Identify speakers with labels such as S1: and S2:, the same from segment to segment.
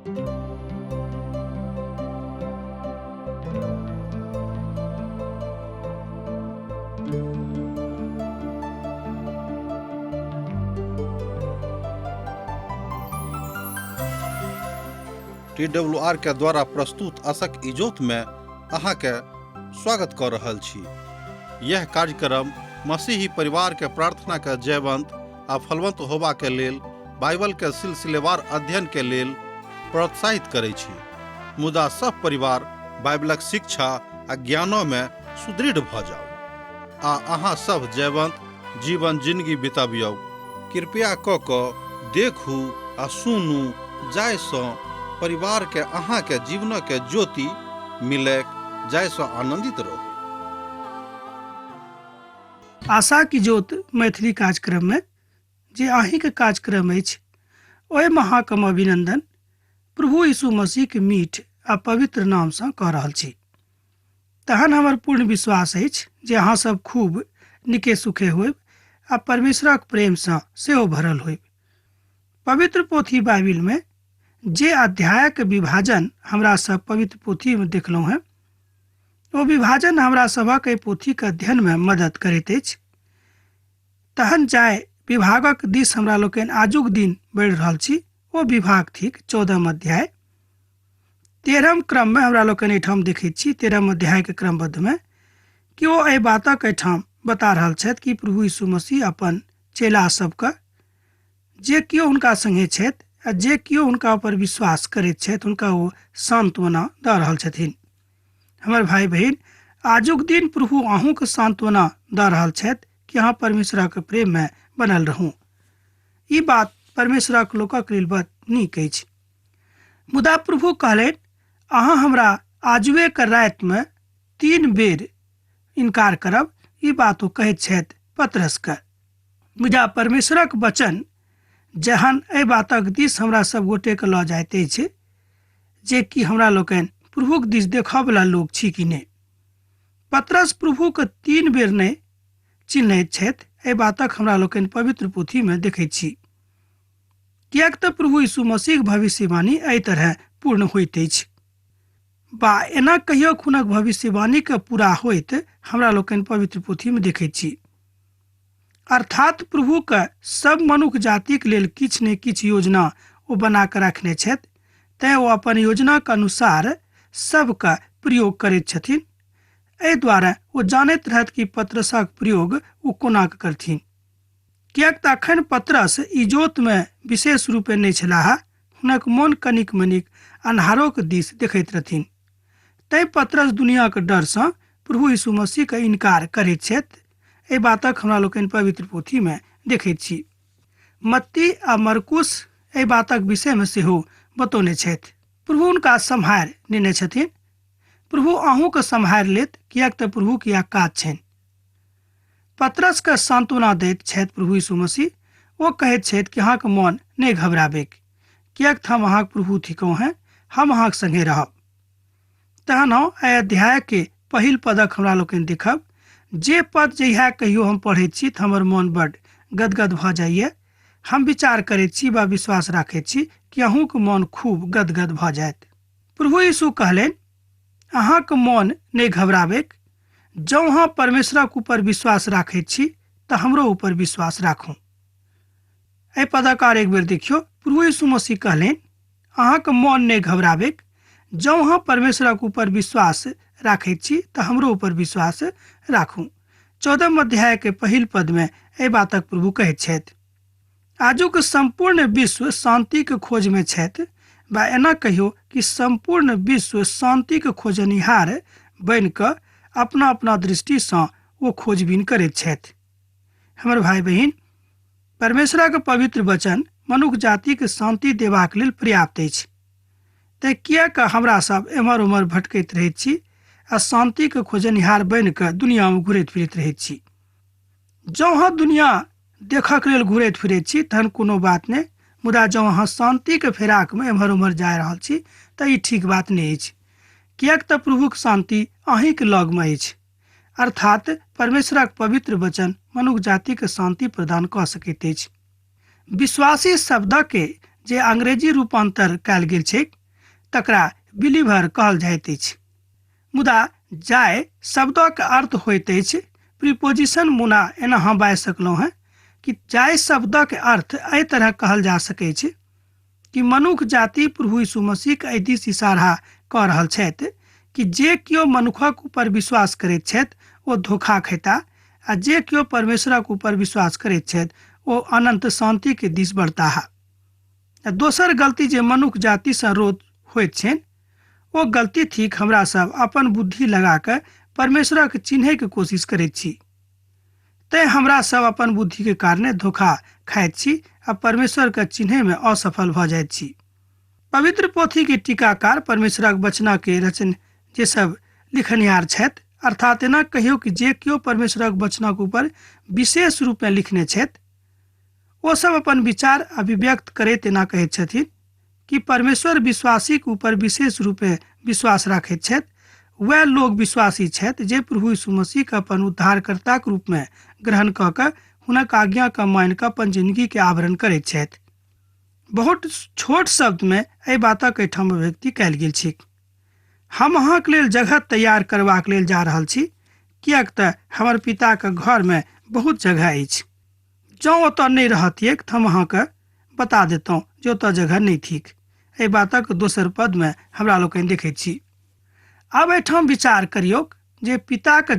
S1: T W R के द्वारा प्रस्तुत असक इजोत में अहाँके स्वागत कऽ रहल छी। यह कार्यक्रम मसीही परिवार के प्रार्थना के जयवंत आ फलवंत होबा के लेल बाइबल के सिलसिलेवार अध्ययन के लेल प्रोत्साहित करै छी। मुदा सब परिवार बाइबलक शिक्षा आ ज्ञानो में सुदृढ़ भऽ जाउ आ अहाँ सब जयवंत जीवन जिंदगी बितबियौ। कृपया कऽ कऽ देखू आ सुनू जाहिसँ परिवारके अहाँके जीवनके ज्योति मिलैक जाहिसँ आनन्दित रहू।
S2: आशा की ज्योत मैथिली कार्यक्रम में जे अहींके कार्यक्रम अछि ओहिमे अहाँके हम अभिनंदन प्रभु यीशु मसीह के मीठ आ पवित्र नामसँ कऽ रहल छी। तहन हमर पूर्ण विश्वास अछि जे अहाँ सब खूब निके सुखे होयब आ परमेश्वरक प्रेमसँ सेहो भरल होयब। पवित्र पोथी बाइबिलमे जे अध्यायक विभाजन हमरा सब पवित्र पोथीमे देखलहुँ हेँ, ओ विभाजन हमरा सभक एहि पोथीक अध्ययनमे मदद करैत अछि। तहन जाहि विभागक दिस हमरा लोकनि आजुक दिन बढ़ि रहल छी ओ विभाग थिक 14 अध्याय। 13 क्रममे हमरा लोकनि एहिठाम देखैत छी, 13 अध्यायके क्रमबद्धमे कि ओ एहि बातक एहिठाम बता रहल छथि कि प्रभु यीशु मसीह अपन चेला सबके जे केओ हुनका संगे छथि आ जे केओ हुनका ऊपर विश्वास करैत छथि हुनका ओ सांत्वना दऽ रहल छथिन। हमर भाई बहिन, आजुक दिन प्रभु अहूँके सांत्वना दऽ रहल छथि कि अहाँ परमेश्वरक प्रेममे बनल रहू। ई बात परमेश्वरक लोकक लेल बड़ नीक अछि। मुदा प्रभु कहलनि, अहाँ हमरा आजुए के रातिमे 3 बेर इनकार करब। ई बात ओ कहैत छथि पतरसके। मुदा परमेश्वरक वचन जहन एहि बातक दिस हमरा सब गोटेके लऽ जाइत अछि जे कि हमरा लोकनि प्रभुक दिस देखऽवला लोक छी कि नहि। पतरस प्रभुके 3 बेर नहि चिन्हैत छथि, एहि बातक हमरा लोकनि पवित्र पोथीमे देखैत छी। किएक तऽ प्रभु यीशु मसीहक भविष्यवाणी एहि तरह पूर्ण होइत अछि। बा एना कहियो हुनक भविष्यवाणीके पूरा होइत हमरा लोकनि पवित्र पोथीमे देखैत छी। अर्थात प्रभुके सब मनुख जातिक लेल किछु ने किछु योजना ओ बना कऽ रखने छथि, तैं ओ अपन योजनाक अनुसार सबके प्रयोग करैत छथिन। एहि दुआरे ओ जानैत रहथि कि पतरसक प्रयोग ओ कोना कऽ करथिन। किएक तऽ अखन पतरस इजोतमे विशेष रूपे नहि छलाह, हुनक मोन कनिक मनिक अन्हारोक दिस देखैत रहथिन। तैं पतरस दुनियाक डरसँ प्रभु यीशु मसीहके इनकार करैत छथि। एहि बातक हमरा लोकनि पवित्र पोथीमे देखैत छी। मत्ती आ मरकुस एहि बातक विषयमे सेहो बतौने छथि। प्रभु हुनका सम्हारि नेने छथिन। प्रभु अहूँके सम्हारि लेत, किएक तऽ प्रभुक इएह काज छनि। पतरसके सांत्वना दैत छथि प्रभु यीशु मसीह। ओ कहैत छथि कि अहाँके मन नहि घबराबैक, किएक तऽ हम अहाँके प्रभु थिकहुँ हेँ, हम अहाँके संगे रहब। तहन हम एहि अध्यायके पहिल पदक हमरा लोकनि देखब। जे पद जहिया कहियो हम पढ़ैत छी तऽ हमर मन बड्ड गदगद भऽ जाइए। हम विचार करैत छी वा विश्वास राखैत छी कि अहूँके मन खूब गदगद भऽ जायत। प्रभु यीशु कहलनि, अहाँके मन नहि घबराबैक, जँ अहाँ परमेश्वरक ऊपर विश्वास राखैत छी तऽ हमरो ऊपर विश्वास राखू। एहि पदक आर एक बेर देखियौ। प्रभु यीशु मसीह कहलनि, अहाँके मन नहि घबराबैक, जँ अहाँ परमेश्वरक ऊपर विश्वास राखैत छी तऽ हमरो ऊपर विश्वास राखू। 14 अध्याय के पहिल पद में एहि बातक प्रभु कहैत छथि। आजुक सम्पूर्ण विश्व शांतिक खोज में छथि, वा एना कहियो कि सम्पूर्ण विश्व शांतिक खोजनिहार बनि कऽ अपना अपना दृष्टिसँ ओ खोजबीन करैत छथि। हमर भाई बहिन, परमेश्वरक पवित्र वचन मनुख जातिक शांति देबाक लेल पर्याप्त अछि। तैं किएक हमरा सब एम्हर ओम्हर भटकैत रहैत छी आ शांतिक खोजनिहार बनि कऽ दुनियामे घुरैत फिरैत रहैत छी। जँ अहाँ दुनिया देखक लेल घुरैत फिरैत छी तहन कोनो बात नहि, मुदा जँ अहाँ शांतिक फेराकमे एम्हर ओम्हर जा रहल छी तऽ ई ठीक बात नहि अछि। किएक तऽ प्रभुक शांति अहींक लगमे अछि। अर्थात परमेश्वरक पवित्र वचन मनुख जातिक शांति प्रदान कऽ सकैत अछि। विश्वासी शब्दके जे अंग्रेजी रूपांतर कयल गेल छैक तकरा बिलीवर कहल जाइत अछि। मुदा जाय शब्दक अर्थ होइत अछि प्रीपोजिशन। मुना एना हम बाजि सकलहुँ हेँ कि जाय शब्दक अर्थ एहि तरह कहल जा सकैत छै कि मनुख जाति प्रभु यीशु मसीह एहि दिस इशारा कऽ रहल छथि कि जे केओ मनुखक ऊपर विश्वास करैत छथि ओ धोखा खेता आ जे केओ परमेश्वरक ऊपर विश्वास करैत छथि ओ अनंत शांति के दिस बढ़ताह। दोसर गलती जे मनुख जातिसँ रोध होइत छनि ओ गलती थिक हमरा सब अपन बुद्धि लगा कऽ परमेश्वरक चिन्हैके कोशिश करैत छी। तैं हमरा सब अपन बुद्धिके कारणे धोखा खाइत छी आ परमेश्वरके चिन्हैमे असफल भऽ जाइत छी। पवित्र पोथीके टीकाकार परमेश्वरक वचनके रचन जे सब लिखनिहार छथि, अर्थात एना कहियौ कि जे केओ परमेश्वरक वचनक ऊपर विशेष रूपमे लिखने छथि ओ सब अपन विचार अभिव्यक्त करैत एना कहैत छथिन कि परमेश्वर विश्वासीके ऊपर विशेष रूपे विश्वास राखैत छथि। वएह लोग विश्वासी छथि जे प्रभु यीशु मसीहके अपन उद्धारकर्ताके रूपमे ग्रहण कऽ कऽ हुनक आज्ञाके मानि कऽ अपन जिंदगीके आवरण करैत छथि। बहुत छोट शब्दमे एहि बातक एहिठाम अभिव्यक्ति कयल गेल छैक। हम अहाँके लेल जगह तैयार करबाक लेल जा रहल छी, किएक तऽ हमर पिताके घरमे बहुत जगह अछि। जँ ओतऽ नहि रहतियैक तऽ हम अहाँके बता देतहुँ जे ओतऽ जगह नहि थिक। एहि बातक दोसर पदमे हमरा लोकनि देखैत छी। आब एहिठाम विचार करियौक जे पिताके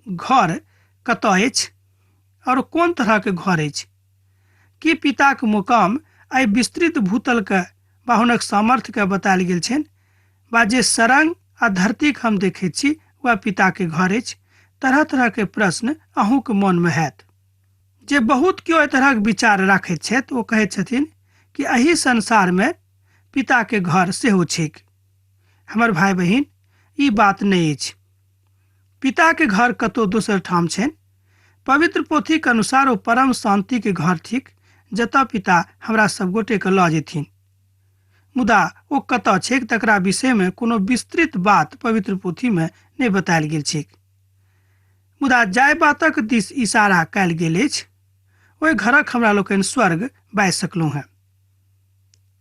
S2: घर कतऽ अछि आओर कोन तरहके घर अछि। की पिताके मुकाम एहि विस्तृत भूतलके वा हुनक सामर्थ्यके बतायल गेल छनि, वा जे सरंग आ धरतीके हम देखैत छी वएह पिताके घर अछि? तरह तरहके प्रश्न अहूँके मनमे हैत। जे बहुत केओ एहि तरहक विचार राखैत छथि ओ कहैत छथिन कि एहि संसारमे पिताके घर सेहो छैक। हमर भाय बहिन, ई बात नहि अछि। पिताके घर कतौ दोसर ठाम छनि। पवित्र पोथीके अनुसार ओ परम शांतिके घर थिक जतऽ पिता हमरा सब गोटेके लऽ जेथिन। मुदा ओ कतऽ छैक तकरा विषयमे कोनो विस्तृत बात पवित्र पोथीमे नहि बतायल गेल छैक। मुदा जाहि बातक दिस इशारा कयल गेल अछि ओहि घरक हमरा लोकनि स्वर्ग बाजि सकलहुँ हेँ।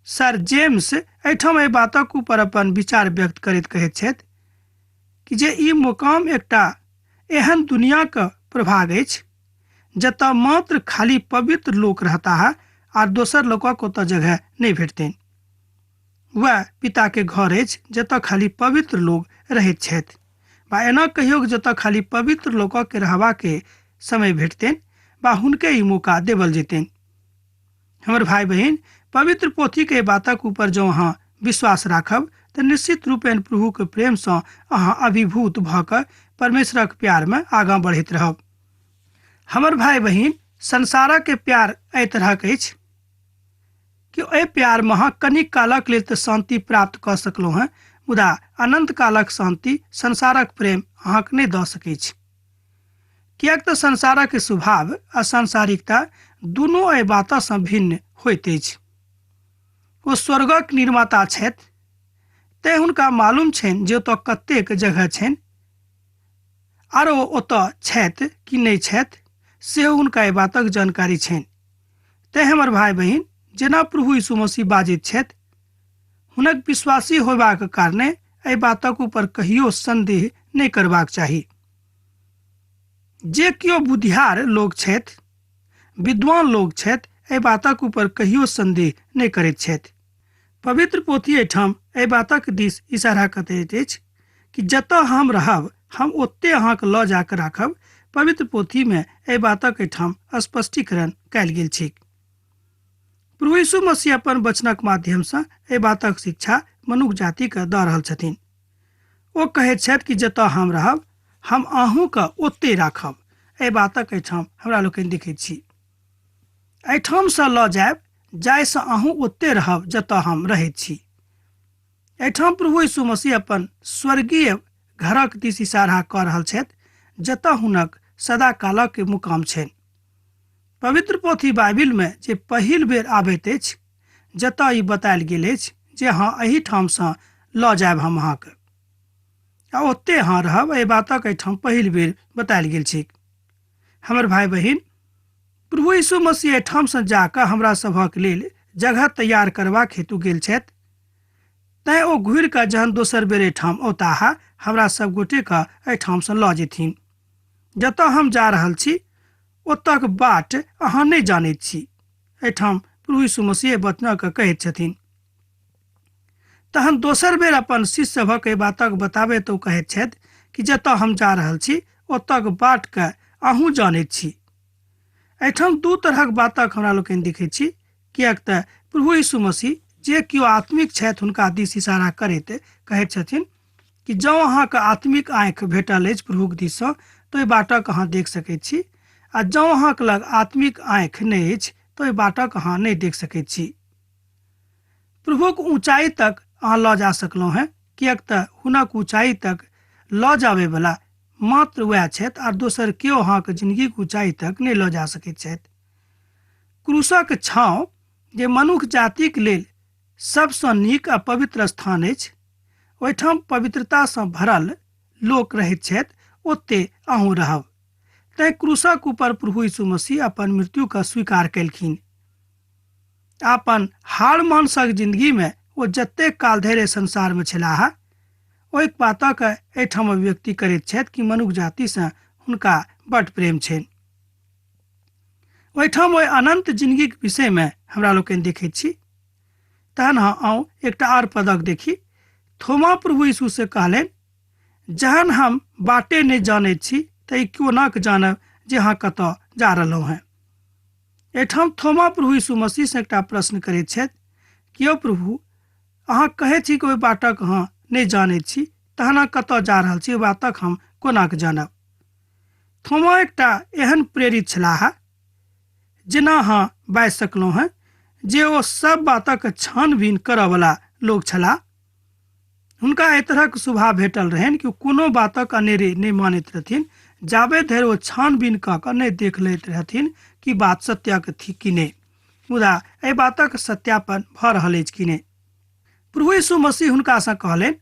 S2: सर जेम्स एहिठाम एहि बातक ऊपर अपन विचार व्यक्त करैत कहैत छथि कि जे ई मुकाम एकटा एहन दुनियाके प्रभाग अछि जतऽ मात्र खाली पवित्र लोक रहता है आर दोसर लोकक ओतऽ जगह नहि भेटतनि। वएह पिताके घर अछि जतऽ खाली पवित्र लोक रहैत छथि, वा एना कहियौ जतऽ खाली पवित्र लोकके रहबाके समय भेटतनि वा हुनके ई मौका देवल जेतनि। हमर भाई बहिन, पवित्र पोथीके बातक ऊपर जँ अहाँ विश्वास राखब तऽ निश्चित रूपेण प्रभुके प्रेमसँ अहाँ अभिभूत भऽ कऽ परमेश्वरक प्यारमे आगाँ बढ़ैत रहब। हमर भाई बहिन, संसारक प्यार एहि तरहक अछि कि एहि प्यारमे अहाँ कनिक कालक लेल तऽ शान्ति प्राप्त कऽ सकलहुँ हेँ, मुदा अनंत कालक शान्ति संसारक प्रेम अहाँके नहि दऽ सकैत छै। किएक तऽ संसारक स्वभाव आ सांसारिकता दुनू एहि बातसँ भिन्न होइत अछि। ओ स्वर्गक निर्माता छथि, तेँ हुनका मालूम छनि जे ओतऽ कतेक जगह छनि आरो ओतऽ छथि कि नहि छथि, सेहो हुनका एहि बातक जानकारी छनि। तेँ हमर भाय बहिन, जेना प्रभु यीशु मसीह बाजैत छथि, हुनक विश्वासी होयबाक कारणे एहि बातक ऊपर कहियो संदेह नहि करबाक चाही। जे केओ बुधियार लोक छथि, विद्वान लोक छथि, एहि बातक ऊपर कहियो संदेह नहि करैत छथि। पवित्र पोथी एहिठाम एहि बातक दिस इशारा करैत अछि कि जतऽ हम रहब हम ओते अहाँके लऽ जाकऽ राखब। पवित्र पोथीमे एहि बातक एहिठाम स्पष्टीकरण कयल गेल छैक। प्रभु यीशु मसीह अपन वचनक माध्यमसँ एहि बातक शिक्षा मनुख जातिके दऽ रहल छथिन। ओ कहैत छथि कि जतऽ हम रहब हम अहूँके ओते राखब। एहि बातक एहिठाम हमरा लोकनि देखैत छी। एहिठामसँ लऽ जायब जाहिसँ अहूँ ओते रहब जतऽ हम रहैत छी। एहिठाम प्रभु यीशु मसीह अपन स्वर्गीय घरक दिस इशारा कऽ रहल छथि जतऽ हुनक सदाकालक मुकाम छनि। पवित्र पोथी बाइबिलमे जे पहिल बेर आबैत अछि जतऽ ई बतायल गेल अछि जे हँ एहिठामसँ लऽ जायब हम अहाँके आ ओते अहाँ रहब, एहि बातक एहिठाम पहिल बेर बतायल गेल छैक। हमर भाय बहिन, प्रभु यीशु मसीह एहिठामसँ जाकऽ हमरा सभक लेल जगह तैयार करबाक हेतु गेल छथि। तैँ ओ घुरि कऽ जहन दोसर बेर एहिठाम औताह, हमरा सब गोटेके एहिठामसँ लऽ जेथिन। जतऽ हम जा रहल छी ओतऽक बाट अहाँ नहि जानैत छी। एहिठाम प्रभु यीशु मसीह वचनके कहैत छथिन। तहन दोसर बेर अपन शिष्य सभक एहि बातक बताबैत ओ कहैत छथि कि जतऽ हम जा रहल छी ओतऽक बाटके अहूँ जानैत छी। एहिठाम दू तरहक बातक हमरा लोकनि देखैत छी, किएक तऽ प्रभु यीशु मसीह जे केओ आत्मिक छथि हुनका दिस इशारा करैत कहैत छथिन कि जँ अहाँके आत्मिक आँखि भेटल अछि प्रभुक दिससँ तऽ ओहि बाटक अहाँ देख सकैत छी, आ जँ अहाँके लग आत्मिक आँखि नहि अछि तऽ ओहि बाटक अहाँ नहि देख सकैत छी। प्रभुक ऊँचाइ तक अहाँ लऽ जा सकलहुँ हेँ, किएक तऽ हुनक ऊँचाइ तक लऽ जाबयवला मात्र वएह छथि आर दोसर केओ अहाँके जिनगीक ऊँचाइ तक नहि लऽ जा सकैत छथि। क्रूसक छाँव जे मनुख जातिक लेल सबसँ नीक आ पवित्र स्थान अछि, ओहिठाम पवित्रतासँ भरल लोक रहैत छथि, ओते अहूँ रहब। तैँ क्रूसक ऊपर प्रभु यीशु मसीह अपन मृत्युके स्वीकार केलखिन। अपन हाड़ मांसक जिंदगीमे ओ जतेक काल धरि संसारमे छलाह ओहि बातक एहिठाम अभिव्यक्ति करैत छथि कि मनुख जातिसँ हुनका बड्ड प्रेम छनि। ओहिठाम ओहि अनंत जिंदगीक विषयमे हमरा लोकनि देखैत छी। तहन हाँ आउ एकटा आर पदक देखी। थोमा प्रभु यीशु से कहलनि, जहन हम बाटे नहि जानैत छी तऽ ई कोना कऽ जानब जे अहाँ कतऽ जा रहलहुँ हेँ। एहिठाम थोमा प्रभु यीशु मसीह से एकटा प्रश्न करैत छथि कि यौ प्रभु, अहाँ कहै छी कि ओहि बाटक अहाँ नहि जानैत छी, तहन अहाँ कतऽ जा रहल छी ओहि बातक हम कोना कऽ जानब। थोमा एकटा एहन प्रेरित छलाह जेना अहाँ बाजि सकलहुँ हेँ जे ओ सब बातक छानबीन करऽवला लोक छलाह। हुनका एहि तरहक स्वभाव भेटल रहनि कि ओ कोनो बातक अनेरे नहि मानैत रहथिन जाबे धरि ओ छानबीन कऽ कऽ नहि देख लैत रहथिन कि बात सत्यक थिक कि नहि, मुदा एहि बातक सत्यापन भऽ रहल अछि कि नहि। प्रभु यीशु मसीह हुनकासँ कहलनि,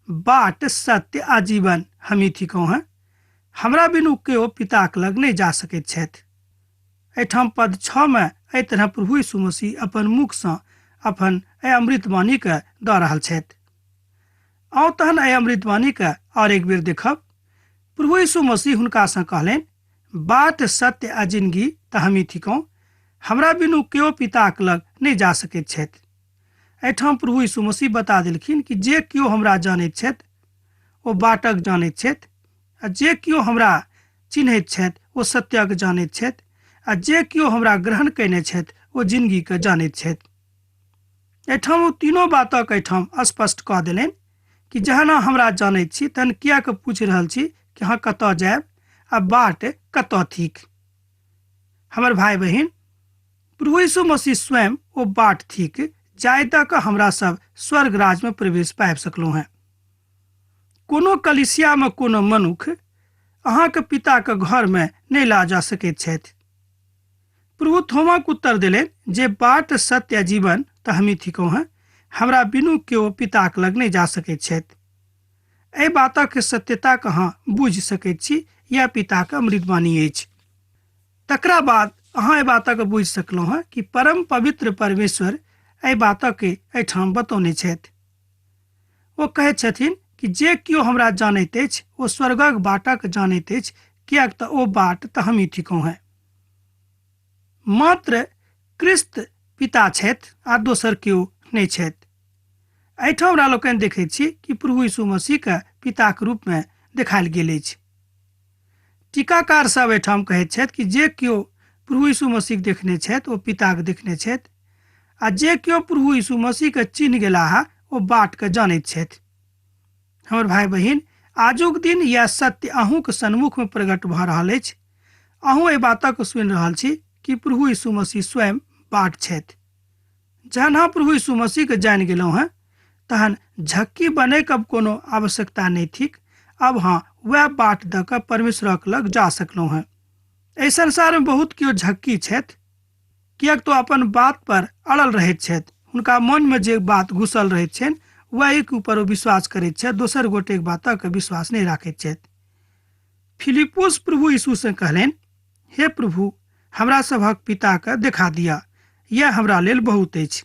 S2: बाट सत्य आ जीवन हमही थिकहुँ हेँ, हमरा बिनु केओ पिताक लग नहि जा सकैत छथि। एहिठाम पद 6 मे एहि तरह प्रभु यीशु मसीह अपन मुखसँ अपन एहि अमृतवाणीके दऽ रहल छथि। आउ तहन एहि अमृतवाणीके आओर एक बेर देखब। प्रभु यीशु मसीह हुनकासँ कहलनि, बाट सत्य आ जिनगी तऽ हमही थिकहुँ, हमरा बिनु केओ पिताक लग नहि जा सकैत छथि। एहिठाम प्रभु यीशु मसीह बता देलखिन कि जे केओ हमरा जानैत छथि ओ बाटक जानैत छथि, आ जे केओ हमरा चिन्हैत छथि ओ सत्यक जानैत छथि, आ जे केओ हमरा ग्रहण कयने छथि ओ जिनगीके जानैत छथि। एहिठाम ओ तीनो बातक एहिठाम स्पष्ट कऽ देलनि कि जहन अहाँ हमरा जानैत छी तहन किएक पूछि रहल छी कि अहाँ कतऽ जायब आ बाट कतऽ थिक। हमर भाय बहिन, प्रभु यीशु मसीह स्वयं ओ बाट थिक जाहि दऽ कऽ हमरा सब स्वर्ग राजमे प्रवेश पाबि सकलहुँ हेँ। कोनो कलिसियामे कोनो मनुख अहाँके पिताके घरमे नहि लऽ जा सकैत छथि। प्रभु थोमाक उत्तर देलनि जे बाट सत्य आ जीवन तऽ हमही थिकहुँ हेँ, हमरा बिनु केओ पिताक लग नहि जा सकैत छथि। एहि बातक सत्यताके अहाँ बुझि सकैत छी, यैह पिताक अमृतवाणी अछि। तकरा बाद अहाँ एहि बातक बुझि सकलहुँ हेँ कि परम पवित्र परमेश्वर एहि बातक एहिठाम बतौने छथि। ओ कहैत छथिन कि जे केओ हमरा जानैत अछि ओ स्वर्गक बाटक जानैत अछि, किएक तऽ ओ बाट तऽ हमही थिकहुँ हेँ। मात्र क्रिस्त पिता छथि आ दोसर केओ नहि छथि। एहिठाम हमरा लोकनि देखैत छी कि प्रभु यीशु मसीहके पिताक रूपमे देखायल गेल अछि। टीकाकार सब एहिठाम कहैत छथि कि जे केओ प्रभु यीशु मसीहके देखने छथि ओ पिताके देखने छथि, आ जे केओ प्रभु यीशु मसीहके चिन्ह गेलाह ओ बाटके जानैत छथि। हमर भाय बहिन, आजुक दिन यैह सत्य अहूँके सन्मुखमे प्रकट भऽ रहल अछि। अहूँ एहि बातक सुनि रहल छी कि प्रभु यीशु मसीह स्वयं बाट छथि। जहन अहाँ प्रभु यीशु मसीहके जानि गेलहुँ हेँ तहन झक्की बनैके अब कोनो आवश्यकता नहि थिक। अब अहाँ वएह बाट दऽ कऽ परमेश्वरक लग जा सकलहुँ हेँ। एहि संसारमे बहुत केओ झक्की छथि, किएक तऽ अपन बात पर अड़ल रहैत छथि। हुनका मनमे जे बात घुसल रहैत छनि वएहके ऊपर ओ विश्वास करैत छथि, दोसर गोटेक बातक विश्वास नहि राखैत छथि। फिलिपुस प्रभु यीशु से कहलनि, हे प्रभु, हमरा सभक पिताके देखा दिअ, यह हमरा लेल बहुत अछि।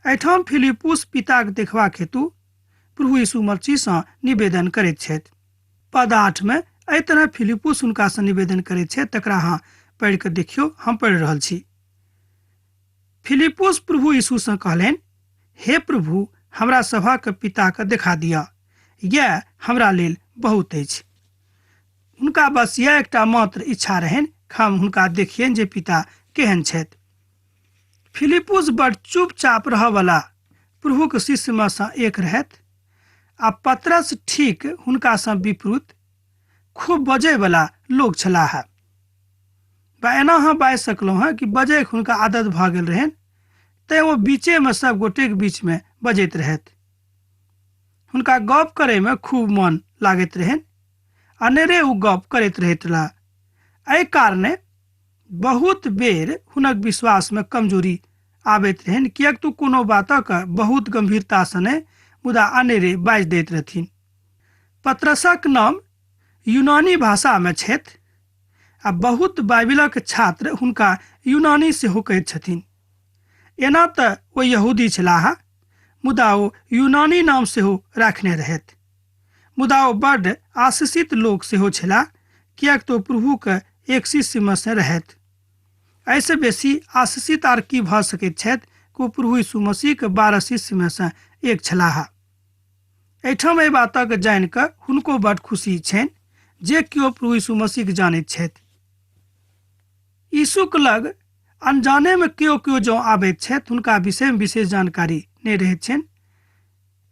S2: एहिठाम फिलिपुस पिताके देखबाक हेतु प्रभु यीशु मसीहसँ निवेदन करैत छथि। पद 8 में एहि तरह फिलिपुस हुनकासँ निवेदन करैत छथि, तकरा अहाँ पढ़ि कऽ देखियौ, हम पढ़ि रहल छी। फिलिपुस प्रभु यीशुसँ कहलनि, हे प्रभु, हमरा सभक पिताके देखा दिअ, यह हमरा लेल बहुत अछि। हुनका बस यह एकटा मात्र इच्छा रहनि हम हुनका देखियनि जे पिता केहन छथि। फिलिपुस बड़ चुपचाप रहऽवला प्रभुक शिष्यमे सँ एक रहथि आ पतरस ठीक हुनकासँ विपरीत खूब बजैवला लोक छलाह। बा एना अहाँ बाजि सकलहुँ हँ कि बजैके हुनका आदत भऽ गेल रहनि, तैँ ओ बीचेमे सब गोटेके बीचमे बजैत रहथि। हुनका गप करैमे खूब मन लागैत रहनि, अनेरे ओ गप करैत रहैत रहला। एहि कारणे बहुत बेर हुनक विश्वासमे कमजोरी आबैत रहनि, किएक तऽ कोनो बातक बहुत गंभीरतासँ नहि, मुदा अनेरे बाजि दैत रहथिन। पतरसक नाम यूनानी भाषामे छथि आ बहुत बाइबिलक छात्र हुनका यूनानी सेहो कहैत छथिन। एना तऽ ओ यहूदी छलाह, मुदा ओ यूनानी नाम सेहो राखने रहथि। मुदा ओ बड्ड आशीषित लोक सेहो छलाह, किएक तऽ ओ प्रभुके एक शिष्यमे से रहथि। एहिसँ बेसी आशीषित आर की भऽ सकैत छथि कि ओ प्रभु यीशु मसीहके 12 शिष्यमे सँ एक छलाह। एहिठाम एहि बातक जानि कऽ हुनको बड्ड खुशी छनि जे केओ प्रभु यीशु मसीहके जानैत छथि। यीशुके लग अनजानेमे केओ केओ जँ आबैत छथि, हुनका विषयमे विशेष जानकारी नहि रहैत छनि।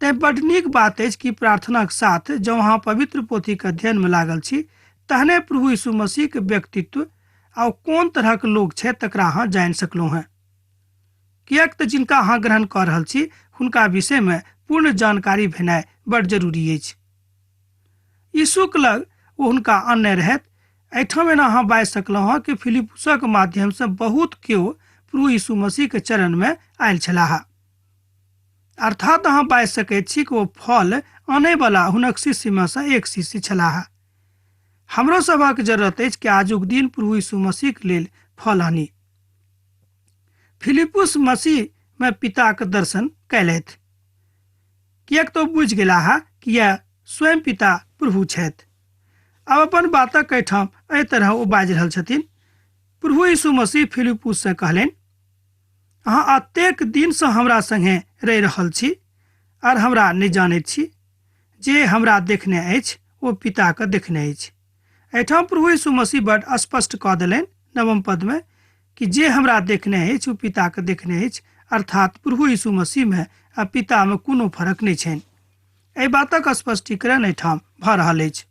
S2: तैँ बड्ड नीक बात अछि कि प्रार्थनाक साथ जँ अहाँ पवित्र पोथीके अध्ययनमे लागल छी, तहने प्रभु यीशु मसीहके व्यक्तित्व आ ओ कोन तरहक लोक छथि तकरा अहाँ जानि सकलहुँ हँ। किएक तऽ जिनका अहाँ ग्रहण कऽ रहल छी हुनका विषयमे पूर्ण जानकारी भेनाइ बड्ड जरूरी अछि। यीशुक लग ओ हुनका अनने रहथि। एहिठाम एना अहाँ बाजि सकलहुँ हँ कि फिलिपुसक माध्यमसँ बहुत केओ प्रभु यीशु मसीहके चरणमे आयल छलाह। अर्थात अहाँ बाजि सकैत छी कि ओ फल आनयवला हुनक शिष्यमे सँ एक शिष्य छलाह। हमरो सभक जरूरत अछि कि आजुक दिन प्रभु यीशु मसीहके लेल फल आनी। फिलिपुस मसीहमे पिताक दर्शन कयलथि, किएक तऽ ओ बुझि गेलाह कि यैह स्वयं पिता प्रभु छथि। आब अपन बातक एहिठाम एहि तरह ओ बाजि रहल छथिन। प्रभु यीशु मसीह फिलिपुससँ कहलनि, अहाँ एतेक दिनसँ हमरा संगे रहि रहल छी आर हमरा नहि जानैत छी। जे हमरा देखने अछि ओ पिताके देखने अछि। एहिठाम प्रभु यीशु मसीह बड्ड स्पष्ट कऽ देलनि नवम पदमे कि जे हमरा देखने अछि ओ पिताके देखने अछि, अर्थात प्रभु यीशु मसीहमे आ पितामे कोनो फरक नहि छनि। एहि बातक स्पष्टीकरण एहिठाम भऽ रहल अछि।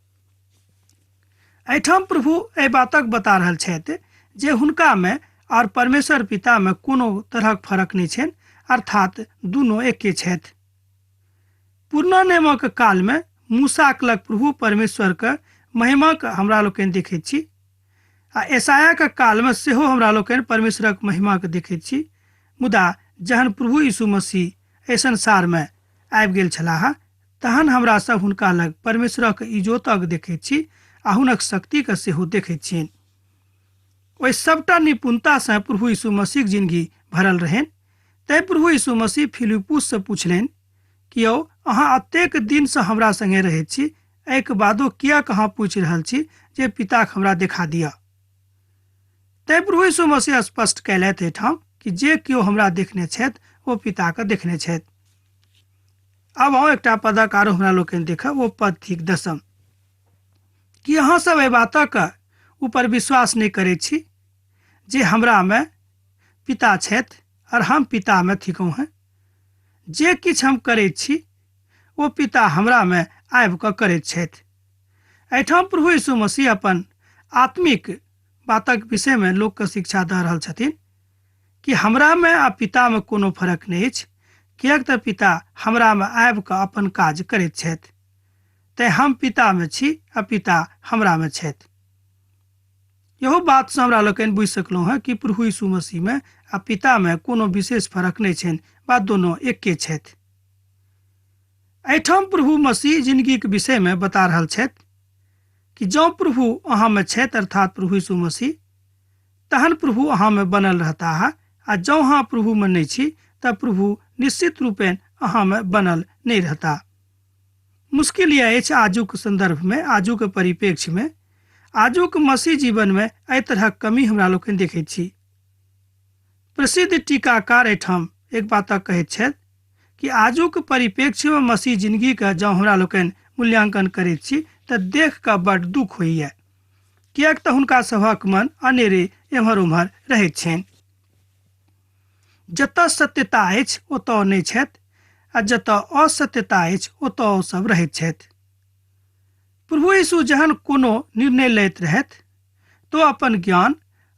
S2: एहिठाम प्रभु एहि बातक बता रहल छथि जे हुनकामे आओर परमेश्वर पितामे कोनो तरहक फरक नहि छनि, अर्थात दुनू एके छथि। पुरना नियमक कालमे मूसाक लग प्रभु परमेश्वरके महिमाके हमरा लोकनि देखैत छी आ एसायाके कालमे सेहो हमरा लोकनि परमेश्वरक महिमाके देखैत छी। मुदा जहन प्रभु यीशु मसीह एहि संसारमे आबि गेल छलाह, तहन हमरा सब हुनका लग परमेश्वरक इजोतक देखैत छी आ हुनक शक्तिके सेहो देखैत छियनि। ओहि सबटा निपुणतासँ प्रभु यीशु मसीहक जिंदगी भरल रहनि। तैँ प्रभु यीशु मसीह फिलिपुससँ पुछलनि कि यौ, अहाँ एतेक दिनसँ हमरा संगे रहैत छी, एहिके बादो किएक अहाँ पूछि रहल छी जे पिताके हमरा देखा दिअ? तैँ प्रभु यीशु मसीह स्पष्ट कयलथि एहिठाम कि जे केओ हमरा देखने छथि ओ पिताके देखने छथि। आब अहाँ एकटा पदक आरो हमरा लोकनि देखब, ओ पद थिक 10। कि अहाँ सब एहि बातक ऊपर विश्वास नहि करैत छी जे हमरामे पिता छथि और हम पितामे थिकहुँ हँ? जे किछु हम करैत छी ओ पिता हमरामे आबि कऽ करैत छथि। एहिठाम प्रभु यीशु मसीह अपन आत्मिक बातक विषयमे लोकके शिक्षा दऽ रहल छथिन कि हमरामे आ पितामे कोनो फरक नहि अछि, किएक तऽ पिता हमरामे आबि कऽ अपन काज करैत छथि। तैँ हम पितामे छी आ पिता हमरामे छथि। इहो बातसँ हमरा लोकनि बुझि सकलहुँ हँ कि प्रभु यीशु मसीहमे आ पितामे कोनो विशेष फरक नहि छनि, बा दोनो एके छथि। एहिठाम प्रभु मसीह जिंदगीके विषयमे बता रहल छथि कि जँ प्रभु अहाँमे छथि, अर्थात प्रभु यीशु मसीह, तहन प्रभु अहाँमे बनल रहताह आ जँ अहाँ प्रभुमे नहि छी तऽ प्रभु निश्चित रूपेण अहाँमे बनल नहि रहता। मुश्किल यह अछि आजुक सन्दर्भमे, आजुक परिप्रेक्ष्यमे, आजुक मसीह जीवनमे एहि तरहक कमी हमरा लोकनि देखैत छी। प्रसिद्ध टीकाकार एहिठाम एक बातक कहैत छथि कि आजुक परिप्रेक्ष्यमे मसीह जिंदगीके जँ हमरा लोकनि मूल्यांकन करैत छी तऽ देख कऽ बड्ड दुख होइए, किएक तऽ हुनका सभक मन अनेरे एम्हर ओम्हर रहैत छनि। जतऽ सत्यता अछि ओतऽ नहि छथि आ जतऽ असत्यता अछि ओतऽ ओ सब रहैत छथि। प्रभु यीशु जहन कोनो निर्णय लैत रहथि तो अपन ज्ञान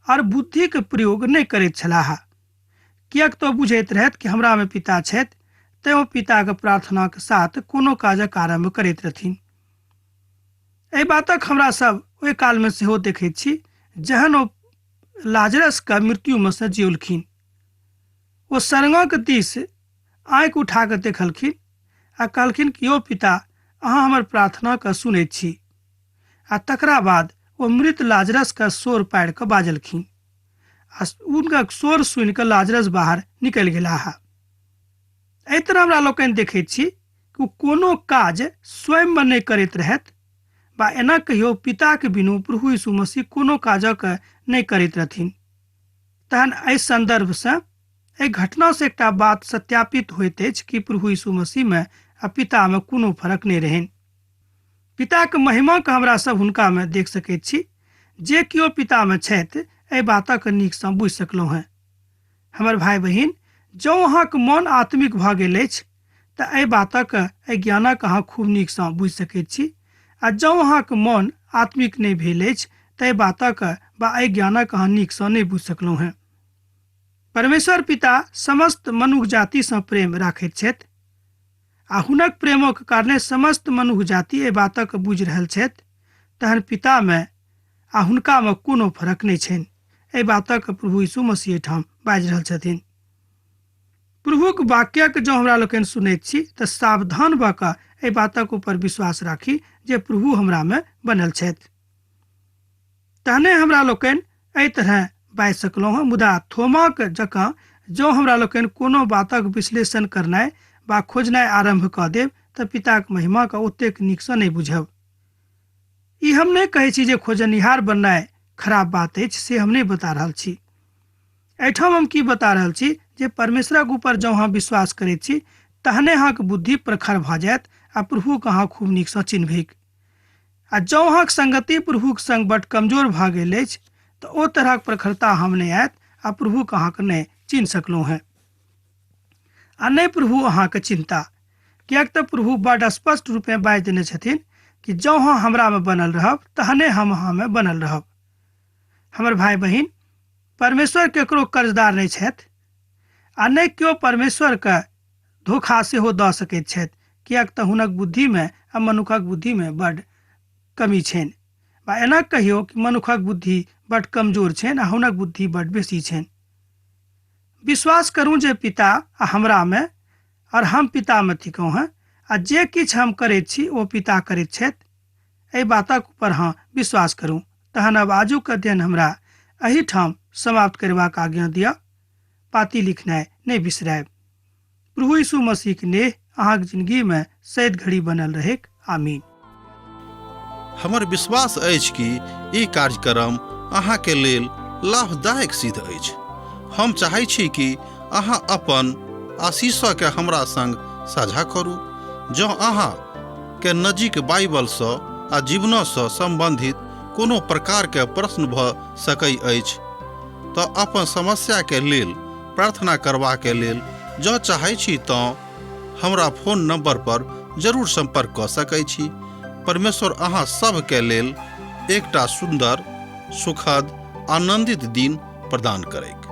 S2: और बुद्धि के प्रयोग नहि करैत छलाह, किएक तऽ बुझैत रहथि कि हमरा में पिता छथि, तें ओ पिताक प्रार्थनाक साथ कोनो काजक आरम्भ करैत रहथिन। एहि बातक हमरा सब ओहि काल में सेहो देखैत छी जहन ओ लाजरस के मृत्यु में से जियौलखिन। ओ सरंगक दिस आँखि उठा कऽ देखलखिन आ कहलखिन कि यौ पिता, अहाँ हमर प्रार्थना के सुनैत छी। आ तकरा बाद ओ मृत लाजरस के शोर पारि कऽ बाजलखिन आ हुनका शोर सुनि कऽ लाजरस बाहर निकलि गेलाह। एहि तरह हमरा लोकनि देखैत छी कि ओ कोनो काज स्वयंमे नहि करैत रहथि बा एना कहियो पिताके बिनु प्रभु यीशु मसीह कोनो काजक नहि करैत रहथिन। तहन एहि सन्दर्भसँ एहि घटनासँ एकटा बात सत्यापित होइत अछि कि प्रभु यीशु मसीहमे आ पितामे कोनो फरक नहि रहनि। पिताके महिमाके हमरा सब हुनकामे देख सकैत छी। जे केओ पितामे छथि एहि बातक नीकसँ बुझि सकलहुँ हेँ। हमर भाय बहिन, जँ अहाँके मन आत्मिक भऽ गेल अछि तऽ एहि बातक, एहि ज्ञानक अहाँ खूब नीकसँ बुझि सकैत छी आ जँ अहाँके मन आत्मिक नहि भेल अछि तऽ एहि बातक वा एहि ज्ञानक अहाँ नीकसँ नहि बुझि सकलहुँ हेँ। परमेश्वर पिता समस्त मनुख जातिसँ प्रेम राखैत छथि आ हुनक प्रेमक कारणे समस्त मनुख जाति एहि बातक बुझि रहल छथि। तहन पितामे आ हुनकामे कोनो फरक नहि छनि। एहि बातक प्रभु यीशु मसीह एहिठाम बाजि रहल छथिन। प्रभुक वाक्यक जँ हमरा लोकनि सुनैत छी तऽ सावधान भऽ कऽ एहि बातक ऊपर विश्वास राखी जे प्रभु हमरामे बनल छथि, तहने हमरा लोकनि एहि तरह बाजि सकलहुँ हँ। मुदा थोमाक जकाँ जँ हमरा लोकनि कोनो बातक विश्लेषण करनाइ वा खोजनाइ आरम्भ कऽ देब तऽ पिताक महिमाके ओतेक नीकसँ नहि बुझब। ई हम नहि कहै छी जे खोजनिहार बननाइ खराब बात अछि, से हम नहि बता रहल छी। एहिठाम हम की बता रहल छी जे परमेश्वरक ऊपर जँ अहाँ विश्वास करैत छी तहने अहाँके बुद्धि प्रखर भऽ जायत आ प्रभुके अहाँ खूब नीकसँ चिन्हबैक। आ जँ अहाँक संगति प्रभुक संग बड कमजोर भऽ गेल अछि तऽ ओ तरहक प्रखरता हम नहि आयत आ प्रभुके अहाँके नहि चिन्ह सकलहुँ हेँ आ नहि प्रभु अहाँके चिन्ता, किएक तऽ प्रभु बड स्पष्ट रूपे बाजि देने छथिन कि जँ अहाँ हमरामे बनल रहब तहने हम अहाँमे बनल रहब। हमर भाय बहिन, परमेश्वर केकरो कर्जदार नहि छथि आ नहि केओ परमेश्वरके धोखा सेहो दऽ सकैत छथि, किएक तऽ हुनक बुद्धिमे आ मनुखक बुद्धिमे बड कमी छनि, वा एना कहियो कि मनुखक बुद्धि बड कमजोर छनि आ हुनक बुद्धि बड बेसी छनि। विश्वास करू जे पिता आ हमरामे और हम पितामे थिकहुँ हेँ आ जे किछु हम करैत छी ओ पिता करैत छथि, एहि बातक ऊपर अहाँ विश्वास करू। तहन अब आजुक अध्ययन हमरा एहिठाम समाप्त करबाक आज्ञा दिअ। पाती लिखनाइ नहि बिसरायब। प्रभु यीशु मसीहक नेह अहाँक जिंदगीमे सैद घड़ी बनल रहेक। आमीन।
S1: हमर विश्वास अछि कि ई कार्यक्रम अहाँके लेल लाभदायक सिद्ध अछि। हम चाहै छी कि अहाँ अपन आशीषके हमरा संग साझा करू। जँ अहाँ के नजीक बाइबलसँ आ जीवनसँ सम्बन्धित कोनो प्रकारके प्रश्न भऽ सकै अछि तऽ अपन समस्याके लेल प्रार्थना करबाके लेल जँ चाहै छी तँ हमरा फोन नंबर पर जरूर संपर्क कऽ सकै छी। परमेश्वर अहाँ सभके लेल एकटा सुन्दर, सुखद, आनंदित दिन प्रदान करैक।